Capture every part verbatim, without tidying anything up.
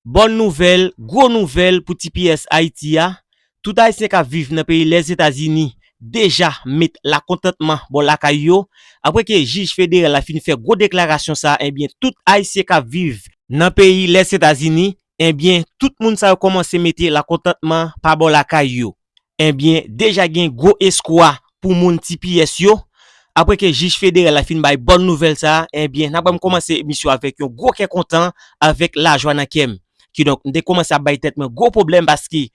Bòn nouvèl, gwo nouvèl pou T P S Ayiti a. Tout Ayisyen k ap viv nan peyi Lèzetazini deja met lakontantman bò lakay yo, apre ke jij federal la fin fè gwo deklarasyon sa a, ebyen, tout Ayisyen k ap viv nan peyi Lèzetazini, ebyen, tout moun sa yo kòmanse mete lakontantman pa bò lakay yo. Ebyen, deja gen gwo espwa pou moun T P S yo. Apre ke jij federal la fin bay bòn nouvèl sa a, ebyen, n ap kòmanse emisyon avèk yon gwo kè kontan, avèk lajwa nan kè m. Kidonk, m te kòmanse ap bay tèt mwen gwo pwoblèm paske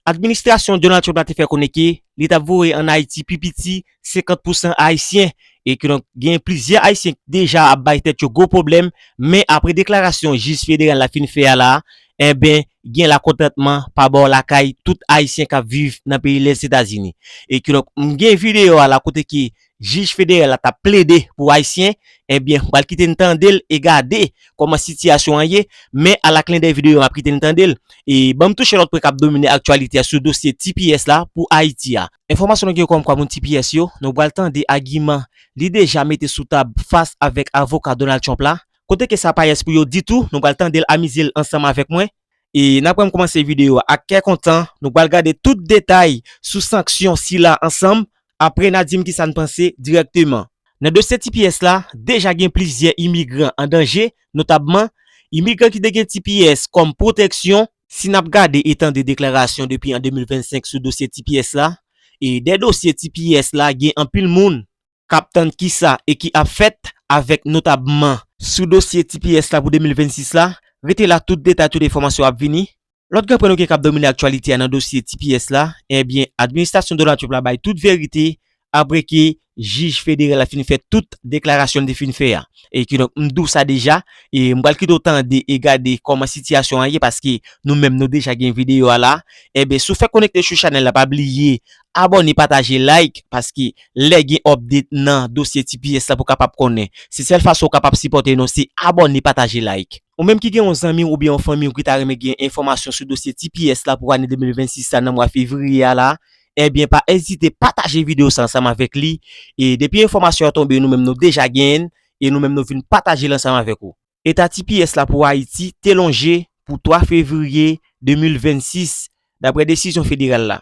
administrasyon Donald Trump la te fè konnen ke li t ap voye ann Ayiti pi piti senkant pousan Ayisyen. E kidonk, gen plizyè Ayisyen ki deja ap bay tèt yo gwo pwoblèm, men apre deklarasyon jij federal la fin fè a la, enben, gen lakontantman pa bò lakay tout Ayisyen k ap viv nan peyi Lèzetazini. E kidonk, m gen videyo a la kote ke jij federal la t ap plede pou Ayisyen, ebyen, m pral kite n tande l e gade kòman sitiyasyon an ye, men ala klendèy videyo a, m ap kite n tande l. E ban m touche lòt pwen k ap domine aktyalite a sou dosye T P S la pou Ayiti a. Enfòmasyon nou gen kòmkwa moun T P S yo, nou pral tande agiman li deja mete sou tab fas avèk avoka Donald Trump la. Kote ke sa pa yès pou yo ditou, nou pral tande l, amize l ansanm avèk mwen. E n ap kòmanse videyo a ak kè kontan, nou pral gade tout detay sou sanksyon sila ansanm, apre n a di m kisa n panse dirèkteman. Nan dosye T P S la, deja gen plizyè imigran an danje, notabman imigran ki te gen T P S kòm pwoteksyon. Si n ap gade e tande deklarasyon depi an de mil vennsenk sou dosye T P S la, e dè dosye T P S la, gen anpil moun k ap tann kisa e ki ap fèt avèk notabman sou dosye T P S la pou de mil vennsis la. Rete la, tout detay, tout enfòmasyon ap vini. Lòt gran pwen nou gen k ap domine aktyalite a nan dosye T P S la, ebyen, administrasyon Donald Trump la bay tout verite apre ke jij federal la fin fè tout deklarasyon l te fin fè a. E kidonk, m di w sa deja, e m pral kite w tande e gade kòman sitiyasyon an ye, paske nou menm nou deja gen videyo a la. Ebyen, si w fèk konekte sou chanèl la, pa bliye abòne, pataje, like, paske lè gen update nan dosye T P S la pou w kapab konnen. Se sèl fason w kapab sipòte nou, se abòne, pataje, like. Ou menm ki gen yon zanmi w oubyen yon fanmi w ki ta renmen gen enfòmasyon sou dosye T P S la pou ane de mil vennsis la nan mwa fevriye a la, ebyen, pa ezite pataje videyo sa ansanm avèk li. E depi enfòmasyon an tonbe, nou menm nou deja genyen l, e nou menm nou vin pataje l ansanm avèk ou. Eta T P S la pou Ayiti te lonje pou twa fevriye de mil vennsis, daprè desizyon federal la.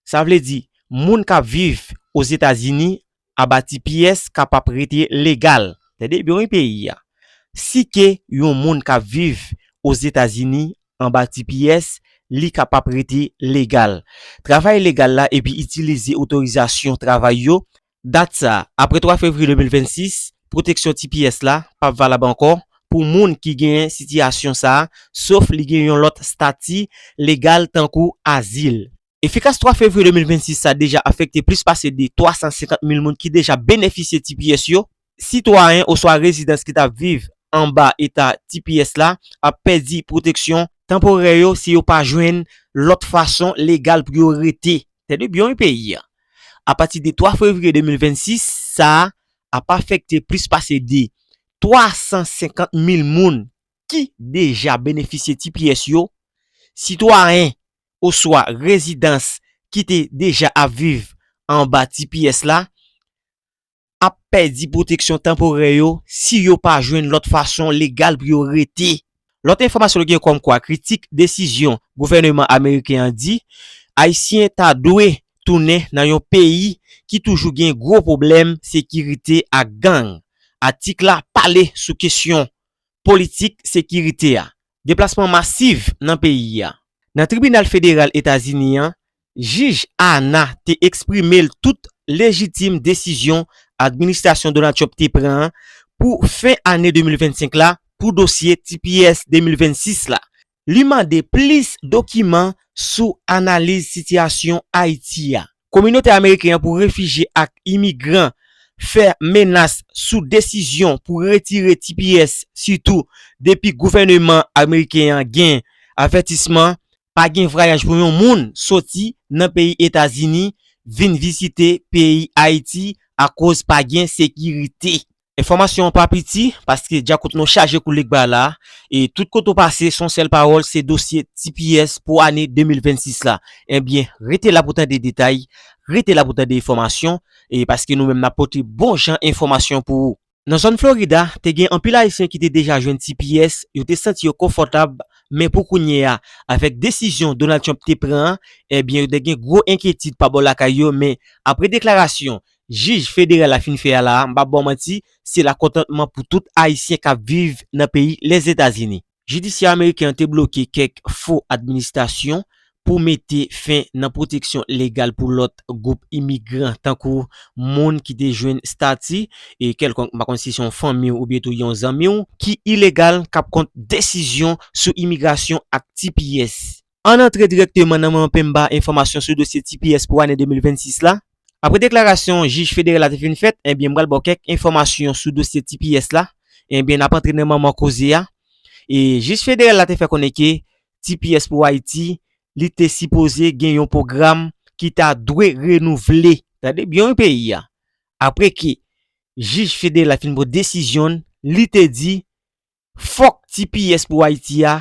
Sa vle di, moun k ap viv Ozetazini anba T P S kapab rete legal. Tande byen wi peyi a. Si ke yon moun k ap viv Ozetazini anba T P S, li kapab rete legal. Travay legal la epi itilize otorizasyon travay yo. Dat sa a, apre twa fevriye de mil vennsis, pwoteksyon T P S la p ap valab ankò pou moun ki genyen sitiyasyon sa a, sof li gen yon lòt estati legal tankou azil. Efikas twa fevriye de mil vennsis sa deja afekte plis pase de twa san senkant mil moun ki deja benefisye T P S yo. Sitwayen oswa rezidans ki t ap viv anba eta T P S la ap pèdi pwoteksyon tanporè yo si yo pa jwenn lòt fason legal pou yo rete. Tande byen wi peyi a. Apati de twa fevriye de mil vennsis, sa a ap afekte plis pase de twa san senkant mil moun ki deja benefisye T P S yo. Sitwayen oswa rezidans ki te deja ap viv anba T P S la ap pèdi pwoteksyon tanporè yo si yo pa jwenn lòt fason legal pou yo rete. Lòt enfòmasyon nou gen kòmkwa kritik desizyon gouvèneman ameriken an di Ayisyen ta dwe tounen nan yon peyi ki toujou gen gwo pwoblèm sekirite ak gang. Atik la pale sou kesyon politik sekirite a. Deplasman masiv nan peyi a. Nan tribinal federal Etazini an, jij Anna te eksprime l tout lejitim desizyon administrasyon Donald Trump te pran an pou fen ane de mil vennsenk la pou dosye T P S de mil vennsis la. Li mande plis dokiman sou analiz sitiyasyon Ayiti a. Kominote ameriken an pou refijye ak imigran fè menas sou desizyon pou retire T P S, sitou depi gouvèneman ameriken an gen avètisman pa gen vwayaj pou yon moun soti nan peyi Etazini vin vizite peyi Ayiti akoz pa gen sekirite. Enfòmasyon an pa piti, paske djakout nou chaje kou legba la, e tout kote w pase, se yon sèl pawòl, se dosye T P S pou ane de mil vennsis la. Ebyen, rete la pou tande detay, rete la pou tande enfòmasyon, e paske nou menm n ap pote bon jan enfòmasyon pou ou. Nan zòn Florida, te gen anpil Ayisyen ki te deja jwenn T P S, yo te santi yo konfòtab Men pou kounye a, avèk desizyon Donald Trump te pran an, ebyen, yo te gen gwo enkyetid pa bò lakay yo, men apre deklarasyon jij federal la fin fè a la a, m p ap ba w manti, se lakontantman pou tout Ayisyen k ap viv nan peyi Lèzetazini. Jidisyè ameriken an te bloke kèk fo administrasyon pou mete fen nan pwoteksyon legal pou lòt gwoup imigran, tankou moun ki te jwenn estati e kèlkonk, m pa konn si se yon fanmi w oubyen tou yon zanmi w, ki ilegal, k ap kont desizyon sou imigrasyon ak T P S. Ann antre dirèkteman nan manman penmba enfòmasyon sou dosye T P S pou ane de mil vennsis la. Apre deklarasyon jij federal la te fin fèt, ebyen, m pral ba w kèk enfòmasyon sou dosye T P S la. Ebyen, n ap antre nan manman koze a. E jij federal la te fè konnen ke T P S pou Ayiti, li te sipoze gen yon pwogram ki ta dwe renouvle. Tande byen wi peyi a. Apre ke jij federal la fin pran desizyon l, li te di fòk T P S pou Ayiti a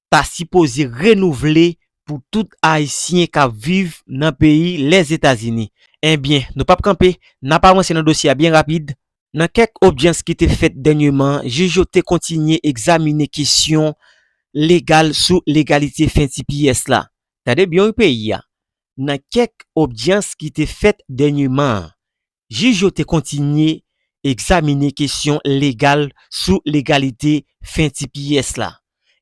ta sipoze renouvle pou tout Ayisyen k ap viv nan peyi Lèzetazini. Ebyen, nou p ap kanpe, n ap avanse nan dosye a byen rapid. Nan kèk odyans ki te fèt dènyeman, jij yo te kontinye egzamine kesyon legal sou legalite fen T P S la. Tande byen wi peyi a. Nan kèk odyans ki te fèt dènyeman an, jij yo te kontinye egzamine kesyon legal sou legalite fen T P S la.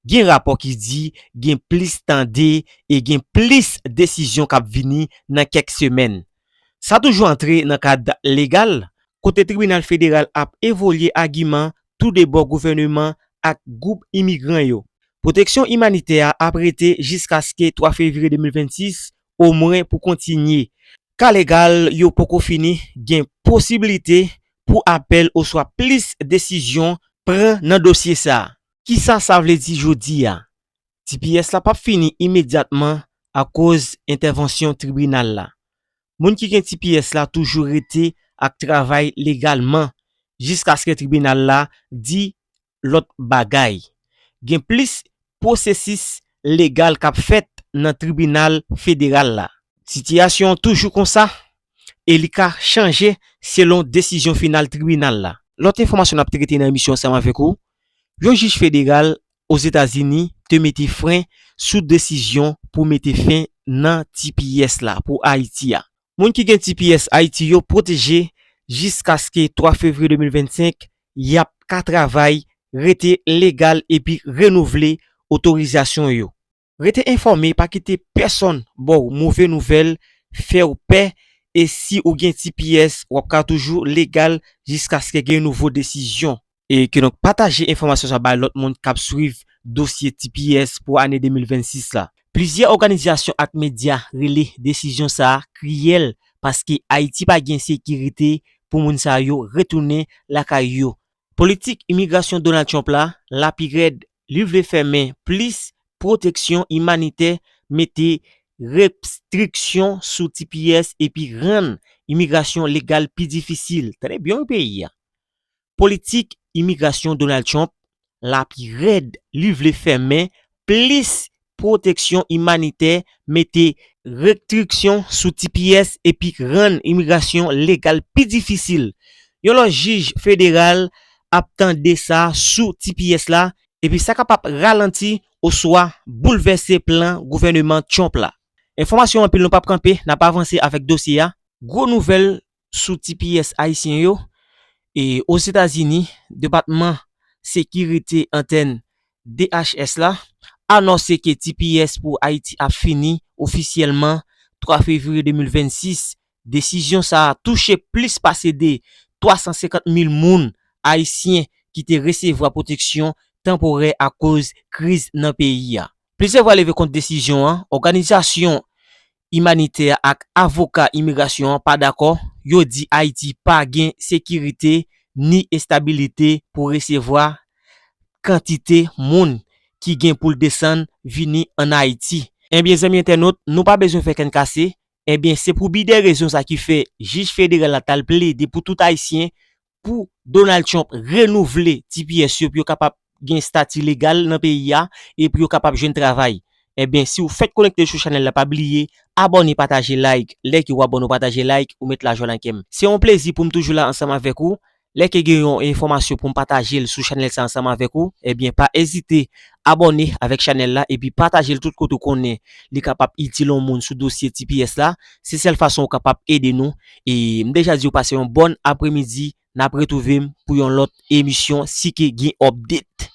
Gen rapò ki di gen plis tande e gen plis desizyon k ap vini nan kèk semèn. Sa toujou antre nan kad legal, kote tribinal federal ap evalye agiman tou de bò gouvèneman ak gwoup imigran yo. Pwoteksyon imanitè a ap rete jiskaske twa fevriye de mil vennsis, omwen pou kontinye. Ka legal yo poko fini, gen posiblite pou apèl oswa plis desizyon pran nan dosye sa a. Kisa sa vle di jodi a? T P S la p ap fini imedyatman akoz entèvansyon tribinal la. Moun ki gen T P S la toujou rete ak travay legalman jiskaske tribinal la di lòt bagay. Gen plis pwosesis legal k ap fèt nan tribinal federal la. Sitiyasyon an toujou konsa e li ka chanje selon desizyon final tribinal la. Lòt enfòmasyon n ap trete nan emisyon ansanm avèk ou, yon jij federal Ozetazini te mete fren sou desizyon pou mete fen nan T P S la pou Ayiti a. Moun ki gen T P S Ayiti yo pwoteje jiskaske twa fevriye de mil vennsenk, y ap ka travay, rete legal epi renouvle otorizasyon yo. Rete enfòme, pa kite pèsonn ba w move nouvèl, fè w pè, e si ou gen T P S, w ap ka toujou legal jiskaske gen nouvo desizyon. E kidonk, pataje enfòmasyon sa bay lòt moun k ap swiv dosye T P S pou ane de mil vennsis la. Plizyè òganizasyon ak medya rele desizyon sa a kriyèl paske Ayiti pa gen sekirite pou moun sa yo retounen lakay yo. Politik imigrasyon Donald Trump la, la pi rèd, li vle fèmen plis pwoteksyon imanitè, mete restriksyon sou T P S epi rann imigrasyon legal pi difisil. Tande byen wi peyi a. Politik imigrasyon Donald Trump la pi rèd, li vle fèmen plis pwoteksyon imanitè, mete restriksyon sou T P S epi rann imigrasyon legal pi difisil. Yon lòt jij federal ap tande sa sou T P S la, epi sa kapab ralanti oswa boulvèse plan gouvèneman Trump la. Enfòmasyon anpil, nou p ap kanpe, n ap avanse avèk dosye a. Gwo nouvèl sou T P S ayisyen yo. E Ozetazini, Depatman Sekirite Entèn, D H S la, anonse ke T P S pou Ayiti ap fini ofisyèlman twa fevriye de mil vennsis. Desizyon sa a touche plis pase de twa san senkant mil moun ayisyen ki te resevwa pwoteksyon tanporè akoz kriz nan peyi a. Plizyè vwa leve kont desizyon an. Òganizasyon imanitè ak avoka imigrasyon an pa dakò. Yo di Ayiti pa gen sekirite ni estabilite pou resevwa kantite moun ki gen pou l desann vini ann Ayiti. Ebyen, zanmi entènot, nou pa bezwen fè kenn kase. Ebyen, se pou bidè rezon sa ki fè jij federal la t al plede pou tout Ayisyen, pou Donald Trump renouvle T P S yo, pou yo kapab gen estati legal nan peyi a, e pou yo kapab jwenn travay. Ebyen, si w fèk konekte sou chanèl la, pa bliye abòne, pataje, like, lè ke w abòne, w pataje, like, ou met lajwa nan kè m. Se yon plezi pou m toujou la ansanm avèk ou. Lè ke gen yon enfòmasyon pou m pataje l sou chanèl sa ansanm avèk ou, ebyen pa ezite abòne avèk chanèl la epi pataje l tout kote ou konnen li kapab itil yon moun sou dosye T P S la. Se sèl fason ou kapab ede nou. E m deja di w pase yon bòn apremidi, n ap retwouve m pou yon lòt emisyon si ke gen update.